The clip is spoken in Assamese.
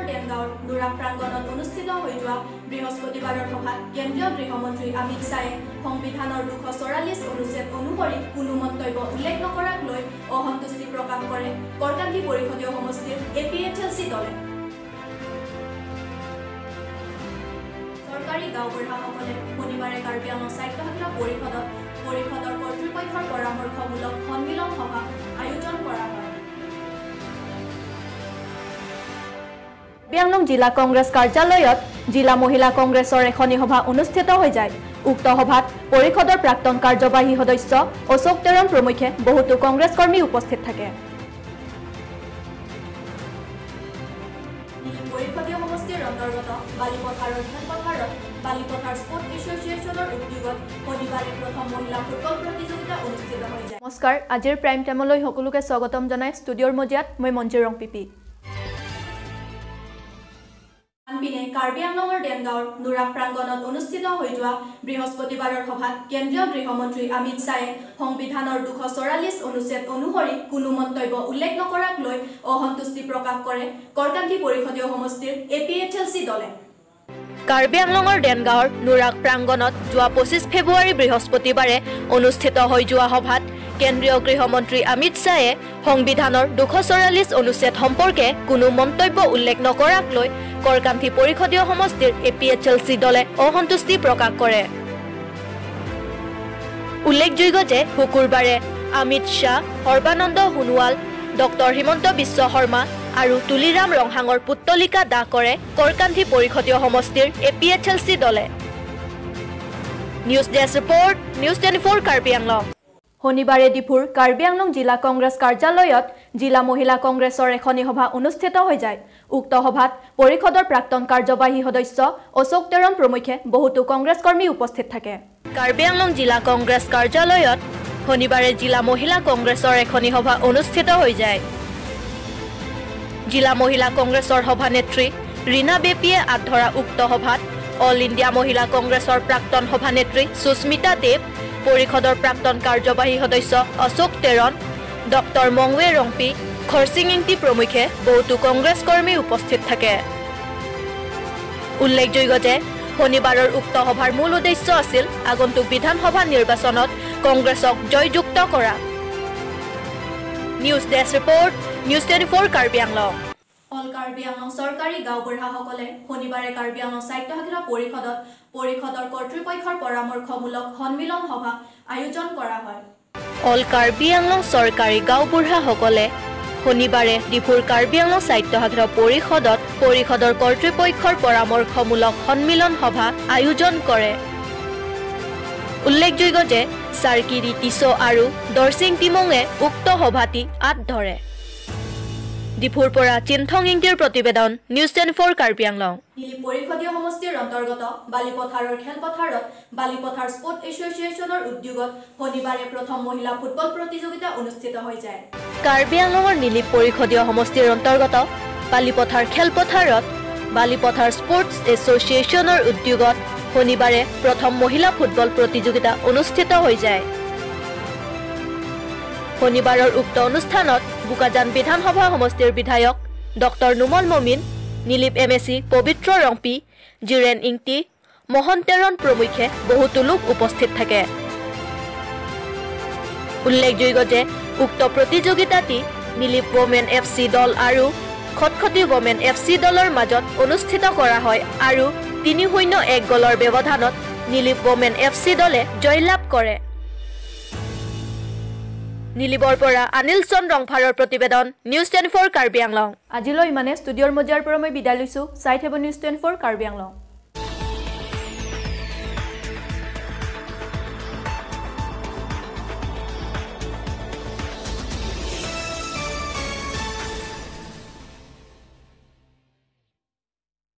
দেনগাঁৱৰ নুৰাক প্ৰাংগণত অনুষ্ঠিত হৈ যোৱা বৃহস্পতিবাৰৰ সভাত কেন্দ্ৰীয় গৃহমন্ত্ৰী অমিত শ্বাহে সংবিধানৰ 244 অনুচ্ছেদ অনুসৰি কোনো মন্তব্য উল্লেখ নকৰাক লৈ অসন্তুষ্টি প্ৰকাশ কৰে কৰকান্দি পৰিষদীয় সমষ্টিৰ APHLC দলে। চৰকাৰী গাঁওবুঢ়াসকলে শনিবাৰে কাৰ্বি আংলং স্বায়ত্তশাসিত পৰিষদত পৰিষদৰ কৰ্তৃপক্ষৰ পৰামৰ্শমূলক সন্মিলন সভা আয়োজন কৰা হয়। কাৰ্বি আংলং জিলা কংগ্ৰেছ কাৰ্যালয়ত জিলা মহিলা কংগ্ৰেছৰ এখনি সভা অনুষ্ঠিত হৈ যায়। উক্ত সভাত পৰিষদৰ প্ৰাক্তন কাৰ্যবাহী সদস্য অশোক তেৰণ প্ৰমুখ্যে বহুতো কংগ্ৰেছ কৰ্মী উপস্থিত থাকে। পৰিষদীয় সমষ্টিৰ অন্তৰ্গত বালিপথাৰৰ খেলপথাৰত বালিপথাৰ স্পৰ্ট এছ'চিয়েশ্যনৰ উদ্যোগত শনিবাৰে প্ৰথম মহিলা ফুটবল প্ৰতিযোগিতা অনুষ্ঠিত হৈ যায়। নমস্কাৰ, আজিৰ প্ৰাইম টাইমলৈ সকলোকে স্বাগতম জনাই ষ্টুডিঅ'ৰ মজিয়াত মই মঞ্জু ৰংপিপি। আনপিনে কাৰ্বি আংলঙৰ দেনগাঁৱৰ নুৰাক প্ৰাংগণত অনুষ্ঠিত হৈ যোৱা বৃহস্পতিবাৰৰ সভাত কেন্দ্ৰীয় গৃহমন্ত্ৰী অমিত শ্বাহে সংবিধানৰ 244 অনুচ্ছেদ অনুসৰি কোনো মন্তব্য উল্লেখ নকৰাক লৈ অসন্তুষ্টি প্ৰকাশ কৰে কৰকান্দি পৰিষদীয় সমষ্টিৰ APHLC দলে। কাৰ্বি আংলঙৰ দেনগাঁৱৰ নুৰাক প্ৰাংগণত যোৱা 25 ফেব্ৰুৱাৰী বৃহস্পতিবাৰে অনুষ্ঠিত হৈ যোৱা সভাত কেন্দ্ৰীয় গৃহমন্ত্ৰী অমিত শ্বাহে সংবিধানৰ 244 অনুচ্ছেদ সম্পৰ্কে কোনো মন্তব্য উল্লেখ নকৰাক লৈ কৰকান্দি পৰিষদীয় সমষ্টিৰ APHLC দলে অসন্তুষ্টি প্ৰকাশ কৰে। উল্লেখযোগ্য যে শুকুৰবাৰে অমিত শ্বাহ, সৰ্বানন্দ সোণোৱাল, ডক্টৰ হিমন্ত বিশ্ব শৰ্মা আৰু তুলিৰাম ৰংহাঙৰ পুত্তলিকা দাহ কৰে কৰকান্দি পৰিষদীয় সমষ্টিৰ APHLC দলে। News desk report, news 24 Karbi Anglong. শনিবাৰে ডিফুৰ কাৰ্বি আংলং জিলা কংগ্ৰেছ কাৰ্যালয়ত জিলা মহিলা কংগ্ৰেছৰ এখনি সভা অনুষ্ঠিত হৈ যায়। উক্ত সভাত পৰিষদৰ প্ৰাক্তন কাৰ্যবাহী সদস্য অশোক তেৰণ প্ৰমুখ্যে বহুতো কংগ্ৰেছ কৰ্মী উপস্থিত থাকে। কাৰ্বি আংলং জিলা কংগ্ৰেছ কাৰ্যালয়ত শনিবাৰে জিলা মহিলা কংগ্ৰেছৰ এখনি সভা অনুষ্ঠিত হৈ যায়। জিলা মহিলা কংগ্ৰেছৰ সভানেত্ৰী ৰীণা বেপিয়ে আঁত ধৰা উক্ত সভাত অল ইণ্ডিয়া মহিলা কংগ্ৰেছৰ প্ৰাক্তন সভানেত্ৰী সুস্মিতা দেৱ, পৰিষদৰ প্ৰাক্তন কাৰ্যবাহী সদস্য অশোক তেৰণ, ডক্টৰ মংৱে ৰংপি, খৰচিং ইংতি প্ৰমুখ্যে বহুতো কংগ্ৰেছ কৰ্মী উপস্থিত থাকে। উল্লেখযোগ্য যে শনিবাৰৰ উক্ত সভাৰ মূল উদ্দেশ্য আছিল আগন্তুক বিধানসভা নিৰ্বাচনত কংগ্ৰেছক জয়যুক্ত কৰা। News desk report, news 24 Karbi Anglong. All Karbi Anglong চৰকাৰী গাঁওবুঢ়াসকলে শনিবাৰে কাৰ্বি আংলং স্বায়ত্তশাসিত পৰিষদত পৰিষদৰ কৰ্তৃপক্ষৰ পৰামৰ্শমূলক সন্মিলন সভা আয়োজন কৰা হয়। অল কাৰ্বি আংলং চৰকাৰী গাঁওবুঢ়াসকলে শনিবাৰে ডিফুৰ কাৰ্বি আংলং স্বায়ত্তশাসিত পৰিষদত পৰিষদৰ কৰ্তৃপক্ষৰ পৰামৰ্শমূলক সন্মিলন সভা আয়োজন কৰে। উল্লেখযোগ্য যে চাৰ্কিৰি টিছ' আৰু দৰচিং টিমঙে উক্ত সভাটি আঁত ধৰে। ডিফুৰ পৰা চিন্থং ইংতিৰ প্ৰতিবেদন, নিউজ 24 কাৰ্বি আংলং। নীলি পৰিষদীয় সমষ্টিৰ অন্তৰ্গত বালিপথাৰৰ খেলপথাৰত বালিপথাৰ স্পৰ্ট এছ'চিয়েশ্যনৰ উদ্যোগত শনিবাৰে প্ৰথম মহিলা ফুটবল প্ৰতিযোগিতা অনুষ্ঠিত হৈ যায়। কাৰ্বি আংলঙৰ নীলি পৰিষদীয় সমষ্টিৰ অন্তৰ্গত বালিপথাৰ খেলপথাৰত বালিপথাৰ স্পৰ্টছ এছ'চিয়েশ্যনৰ উদ্যোগত শনিবাৰে প্ৰথম মহিলা ফুটবল প্ৰতিযোগিতা অনুষ্ঠিত হৈ যায়। শনিবাৰৰ উক্ত অনুষ্ঠানত বোকাজান বিধানসভা সমষ্টিৰ বিধায়ক doctor Numal Momin, Nilip MAC Pabitra Rongpi, Jiren Ingti, Mohan Teron প্ৰমুখ্যে বহুতো লোক উপস্থিত থাকে। উল্লেখযোগ্য যে উক্ত প্ৰতিযোগিতাটি নীলিপ ৱমেন FC দল আৰু খটখটি ৱমেন FC দলৰ মাজত অনুষ্ঠিত কৰা হয় আৰু 3-0-1 গ'লৰ ব্যৱধানত নীলিপ ৱমেন FC দলে জয়লাভ কৰে। নীলিবৰ পৰা অনিল চন্দ ৰংফাৰৰ প্ৰতিবেদন, নিউজ 24 কাৰ্বি আংলং। আজিলৈ ইমানে। ষ্টুডিঅ'ৰ মজিয়াৰ পৰা মই বিদায় লৈছোঁ। চাই থাকিব নিউজ 24 কাৰ্বি আংলং।